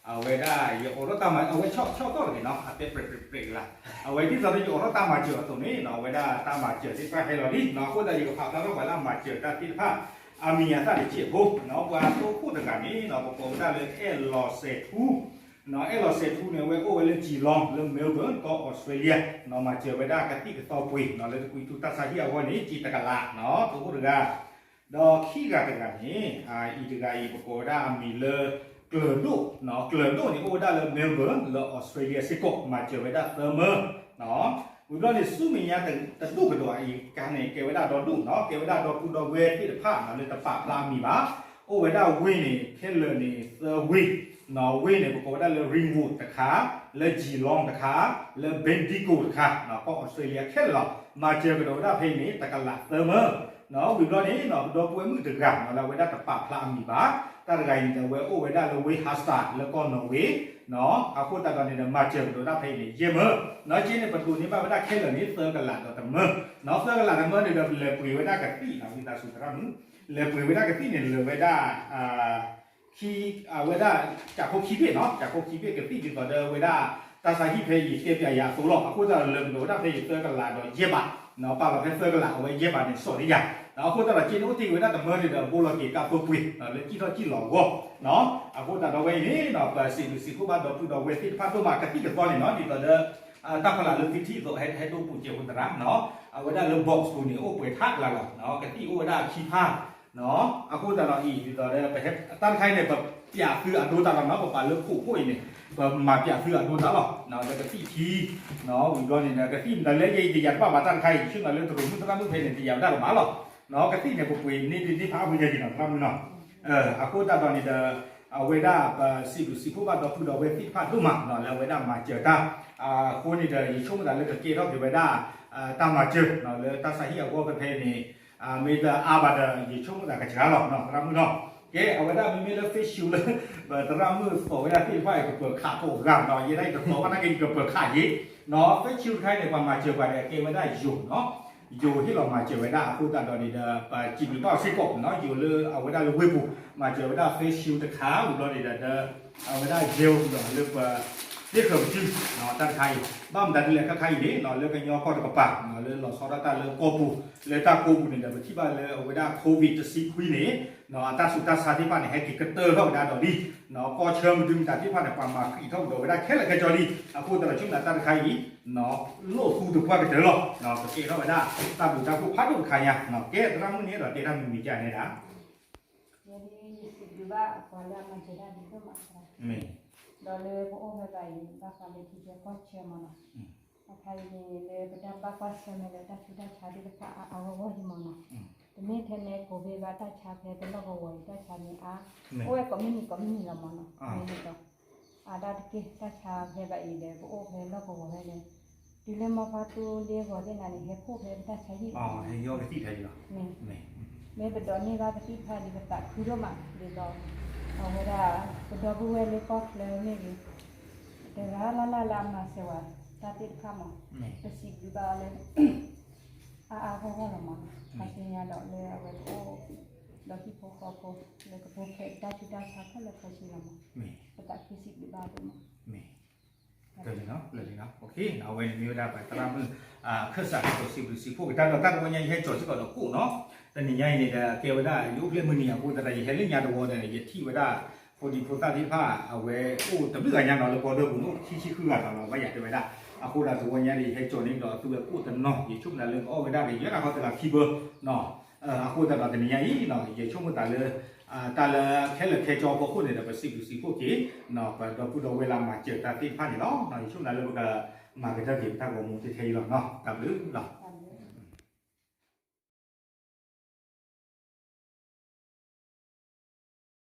အဝဲဒၣ်ယအိးထီၣ်တၢ်မၤ အဝဲဆီၣ်ဆီၣ်သီၣ်တဂ့ၤနီၤ အတဲပြဲးပြဲးပြဲးကလါ အဝဲဒ်သိးဒီးယအိးထီၣ်တၢ်မၤစၢၤအသိးန့ၣ်နီၤ အဝဲဒၣ်တၢ်မၤစၢၤသ့ၣ်တဖၣ်ဟဲလီၤလံနီၤ အဃိသတးယကဖးဖျါထီၣ်ပှၤလၢအမၤစၢၤတၢ်သ့ၣ်တဖၣ် အမံၤအသၣ်တစဲးဖိနီၤ ပှၤသိခိၣ်တဂၤန့ၣ်နီၤ ပကိးဝဲဒၣ်လၢအဲၣ်လီၤစဲးထူ နီၤ အဲၣ်လီၤစဲးထူန့ၣ် အဝဲအိၣ်ဝဲလၢ Geelong လၢ Melbourne ကီၢ် Australia နီၤ မၤစၢၤဝဲဒၣ်ကသံၣ်ကသီပှ့ၤနီၤ လၢတကွံထူတၢ်ဆါဟံၣ်အဂီၢ်န့ၣ် စ့တကလးနီၤ သိခိၣ်တဂၤ ဒီးခံဂၤတဂၤန့ၣ် အအံၤတဂၤအံၤ ပကိးဝဲဒၣ်အမံၤလၢ ကျၢၤဒိၣ်နီၤ ကျၢၤဒိၣ်န့ၣ် အိၣ်ဝဲဒၣ်လၢ Melbourne လၢ Australia စ့ၢ်ကီး မၤစၢၤဝဲဒၣ်သၢမၢ ဝံၤဘျီန့ၣ် ဆူမဲာ်ညါတဒိၣ်ကဒီးအံၤ ကါန့ၣ် ကဲဝဲဒၣ်ဒီဒိၣ်နီၤ ကဲဝဲဒၣ်ဒီပုၢ်ဒီဝဲၢ်သ့ၣ်တဖၣ်နီၤ လၢတပာ်ဖျါအမံၤဘၣ် အိၣ်ဝဲဒၣ်ဝ့ၢ်န့ၣ် ခဲလၢာ်န့ၣ် သၢဝ့ၢ်နီၤ ဝ့ၢ်န့ၣ် ပကိးဝဲဒၣ်လၢ Ringwood တခါ လၢ Geelong တခါ လၢ Bendigo တခါနီၤ ကီၢ် Australia ခဲလၢာ်လီၤ မၤစၢၤကဒီးဝဲဒၣ်ဖဲအံၤန့ၣ် တကလးသၢမၢ နီၤ ဝံၤဘျီန့ၣ်နီၤ ပဒီပုၢ်ဝဲၢ်မုၣ်တဂၤနီၤ လၢအဝဲဒၣ်တပာ်ဖျါအမံၤဘၣ် တၢ်တဂၤအံၤန့ၣ်ဒီး အဝဲအိၣ်ဝဲဒၣ်လၢဝ့ၢ် Halmstad လၢကီၢ်နီၣ်ဝ့ နီၤ အဃိသတးဒီးန့ၣ်ဒီး မၤစၢၤကဒီးဝဲဒၣ်ဖဲအံၤန့ၣ် ယဲၢ်မၢ နီၤ က့န့ၣ် ပဒိးန့ၢ်ဘၣ်ဝဲဒၣ်ခဲလၢာ်န့ၣ် သၢကလးဒီးတမၢ နီၤ သၢကလးတမၢန့ၣ်ဒီး ပလဲၤပှ့ၤဝဲဒၣ်ကသံၣ်နီၤ ဝံသးစူၤသရၣ်မုၣ် လဲၤပှ့ၤဝဲဒၣ်ကသံၣ်န့ၣ် လၢဝဲဒၣ် ခံ အဝဲဒၣ် ကးခိၣ်ခံဘ့ၣ်နီၤ ကးခိၣ်ခံဘ့ၣ် ကသံၣ်ဒ်သိးဒီးဝဲဒၣ် တၢ်ဆါဟံၣ်ဖဲအံၤ တဲပျးယၤအသိးလီၤ အဃိသတးဒီးလၢပဒိးဝဲဒၣ်ဖဲအံၤ သၢကလးဒီးယဲၢ်ဘး ပာ်လီၤဖဲသၢကလး အဝဲယဲၢ်ဘးန့ၣ် စီၣ်ဒံးယၤ အဃိသတးဒီး က့န့ၣ်အိၣ်တ့ၢ်က့ၤဝဲဒၣ်တမၢန့ၣ်ဒီး ဘိလီၤက့ၤကါသိပှ့ၤ လၢကံၣ်ထီၣ်ကံၣ်လီၤအဂီၢ် အဃိသတးဒီးဝဲအံၤန့ၣ်နီၤ ပစံးဘျုးစံးဖှိၣ်ဘၣ်ဒီပုၢ်ဒီဝဲၢ်သ့ၣ်တဖၣ်ဒိၣ်မး ကသံၣ်ကသီန့ၣ်နီၤ ဒ်သိးဒီး တၢ်ဖီလာ်လၢသုထံၣ်အသိး ဟဲဟဲဒိပူၤစဲးဖိသရၣ်နီၤ အဝဲဒၣ်လၢ box ပူၤန့ၣ် အိၣ်ပှဲၤထးကလါလီၤ ကသံၣ်အိၣ်ဝဲဒၣ်ခံဖၣ် အဃိသတးဒီးအံၤ ဒ်သိးဒီး ပဟဲ တၢ်တခါအံၤန့ၣ် ပပျးသုအဒိတၢ်လီၤနီၤ ပပာ်လၢခိၣ်ခိၣ်အံၤန့ၣ် ပမၤပျးသုအဒိတၢ်လီၤ ဒီးကသံၣ်ခံ ဝံၤဘျီန့ၣ်ဒီး ကသံၣ်မတၤလဲၣ်ယဲအံၤ တယာ်တဘၣ်ဘၣ် တၢ်တခါအံၤ ယဆိကမိၣ်လၢတရူးမုၣ်သရၣ်မုၣ်ဖဲန့ၣ် တယာ်ဝဲဒၣ်ကမၣ်လီၤ ကသံၣ်န့ၣ် ပပှ့ၤန့ၢ်ဒ်န့ၢ်ဖးအါဖုညါက့ၤနီၤ သရၣ်မုၣ်နီၤ အဃိသတးဒီးန့ၣ်ဒီး အဝဲဒၣ်ပစံးဘျုးစံးဖှိၣ်ဘၣ်ဒီပုၢ်ဒီဝဲၢ်သ့ၣ်တဖၣ်ဒိၣ်မးနီၤ လၢအဝဲဒၣ်မၤစၢၤတၢ် အဃိန့ၣ်ဒီး ယဆိကမိၣ်သးလၢကကဲထီၣ်က့ၤဝဲဒၣ် တၢ်မၤစၢၤနီၤ လၢတၢ်ဆါဟံၣ်အဂီၢ်ဖဲဖဲန့ၣ် မ့ၢ်တအါဘၣ်ဒီး ယဆိကမိၣ်သးကစှၤလီၤနီၤ သရၣ်မုၣ်နီၤ ကဲ အဝဲဒၣ်မ့မ့ၢ်လၢ face shield လၢ ပသရၣ်မုၣ်သိးဝဲဒၣ်သ့ၣ်တဖၣ်အံၤ ကပၢၤခးကိးဂၤနီၤ ယဲဒၣ်အံၤတသိးဘၣ်နာ်က့ ယကပၢၤခးယ့ၤနီၤ face shield တခါအံၤန့ၣ် ပှၤမၤစၢၤပှၤဒီး ကဲဝဲဒၣ်ယိၤနီၤ ယိၤဟ့ၣ်လီၤမၤစၢၤဝဲဒၣ် အဃိသတးဒီးန့ၣ်ဒီး ပစံးဘျုးဘၣ်အီၤစ့ၢ်ကီးနီၤ ယိၤလၢအဝဲဒၣ်လၢဝ့ၢ်ပူၤ မၤစၢၤဝဲဒၣ် face shield တခါ ဝံၤဘျီန့ၣ်ဒီး အဝဲဒၣ် gel ဒီးလၢပ သ့ၣ်ဃၢၤပစု တၢ်တခါအံၤ ဘၣ်မတၤဒ်လဲၣ်ခါခါအံၤန့ၣ်နီၤ လၢကညီကီၢ်တကပၤနီၤ လၢလီၤဆီဒၣ်တၢ်လၢကီၢ်ပူၤ လၢတၢ်ကိးပူၤန့ၣ်ဒီး ပထံၣ်ဘၣ်လၢအဝဲဒၣ် COVID တဆံခွံန့ၣ်နီၤ အတၢ်ဆူးတၢ်ဆါသ့ၣ်တဖၣ်န့ၣ် ဟဲက့ၤကတၢၢ်ထီၣ်ကဒါဒီးလံနီၤ ကီၢ်ဆၢမနုၤမတၤသ့ၣ်တဖၣ်န့ၣ် ပှၤမၤဃံးထီၣ်ကဒီးဝဲဒၣ်ခဲလၢာ်ခဲဆ့လံ အဃိသတးဒီး ဆိကမိၣ်သးတၢ်တခါအံၤ လိၣ်သူတပှၢ်ကတၢၢ်လီၤ ပကဲထီၣ်ဝဲဒၣ် တၢ်ဘျုးတၢ်ဖှိၣ်ဖးဒိၣ်တခါညါ ကဲသရၣ်မုၣ်န့ၣ်ဒီး တဲတၢ်မံၤမံၤကန့ၣ်ဒၣ် ယဲဒၣ်ယစံးဘျုးဘၣ်ပှၤလၢအမၤစၢၤတၢ်ဒ်သိးမး မ့ၢ် ဒီးလၢပအိၣ်ဖဲဘၣ်အံၤ ဘၣ်ဃးလၢထံချၢကီၢ်ချၢမးနီၤ အခါအံၤန့ၣ် လၢပတၢ်ဘၣ်ကွၢ်ဆၢၣ်မဲာ်လၢတၢ်ဆူးတၢ်ဆါသ့ၣ်တဖၣ်အါအါဂီၢ်ဂီၢ်အံၤမးနီၤ တမ့ၢ်ထဲန့ၣ် ကိးဘ့ၣ်ဘၣ်တၢ်ဆါဖဲပလီၢ်ကဝီၤအံၤ တၢ်ဆါန့ၣ်အါ အိၣ်ဝဲကိးမုၢ်နံၤကိးမုၢ်နံၤလီၤမးနီၤ မ့ၢ်ဒ်သိး အါဒၣ်တက့ၢ် တၢ်ဆါဖဲဘၣ်အံၤဒီး ပအိၣ်ဖဲလီၢ်ကဝီၤဖဲန့ၣ် တုၤလၢမီၢ်ဖါသူလ့ဂီၤသ့ၣ်နၤန့ၣ် ဟဲဖှိၣ်ဖဲပတၢ်ဆါဟံၣ် ဟဲယီကသံၣ်ဖဲအံၤလီၤ မ့ၢ် မ့ၢ်ပဒိးန့ၢ်ဘၣ်ကသံၣ်တဖၣ်ဒ်ပသးခုဒိၣ်မး ဒ်သိး အဝဲဒၣ် ပဒီပုၢ်ဝဲၢ်လၢကီၢ်ချၢမ့ၢ်ဂ့ၤ တဂၤလၢ်လၢ်လၢအမၤစၢၤဝဲတၢ်သ့ၣ်တဖၣ်မး ပစံးဘျုးဘၣ်အီၤလၢ အါအါဂီၢ်ဂီၢ်လီၤမး ခါဆူညါဒီးလၢအဝဲကအိၣ် ဒီးဟံၣ်ဖိဃီဖိ လၢကပူၤဖျဲးတၢ်ဆူးတၢ်ဆါခဲလၢာ်ခဲဆ့လီၤမး ပသးခုစံးဘျုးဘၣ်အီၤဒိၣ်မး မ့ၢ် တၢ်လံနီၤ လၢလံနီၤ အဝဲန့ၣ်မ့ၢ်ဝဲဒၣ်ပှၤသရၣ်မုၣ် ခၢၣ်စးကတိၤစံးဘျုးစံးဖှိၣ်က့ၤတၢ်ဒီး တၢ်တဝီညါအံၤ ယဟဲကၠီၤစ့ၢ်ကီးဒီးကိၣ်နီၤ တနံၤညါအံၤန့ၣ်ဒီး ကဲဝဲဒၣ် ယအိၣ်ဖျဲၣ်မုၢ်နံၤအဃိသတးဒီး ယဟဲလၢညါတဝီဒီး ယထံၣ်ဝဲဒၣ်ဖိဒံဖိသၣ်သ့ၣ်တဖၣ် အဝဲအိၣ်တဘျုးဂၤညါနီၤ လၢပီဒၢပူၤန့ၣ် အိၣ်ခံဆံဃုဂၤနီၤ လီၤဘၣ်ယၤတဲဝဲဒၣ် အဃိသတးတဝီညါဒီး ယဟဲကၠီၤန့ၣ်ဒီး အသုဝဲကိၣ်တနီၤ ယဆိကမိၣ်လၢကအီၣ်ဝဲဒၣ်ကယဲၢ်တၢ်ခီတဂၤခံဘၢနီၤ အဃိသတးဒီးတနံၤညါအံၤနီၤ ယဆိကမိၣ်သးလၢ တၢ်လၢခဲလၢာ်ခဲဆ့အဖီခိၣ်န့ၣ်ဒီး ပစံးဘျုးစံးဖှိၣ်က့ၤ ပဒီပုၢ်ဒီဝဲၢ်လၢအမၤစၢၤတၢ်သ့ၣ်တဖၣ်န့ၣ်လီၤ. ယဆိကမိၣ်လၢပကမၤကတၢၢ်က့ၤပတၢ်ဂီၤမူထဲထဲအံၤလီၤ. တၢ်ဘျုးလီၤ.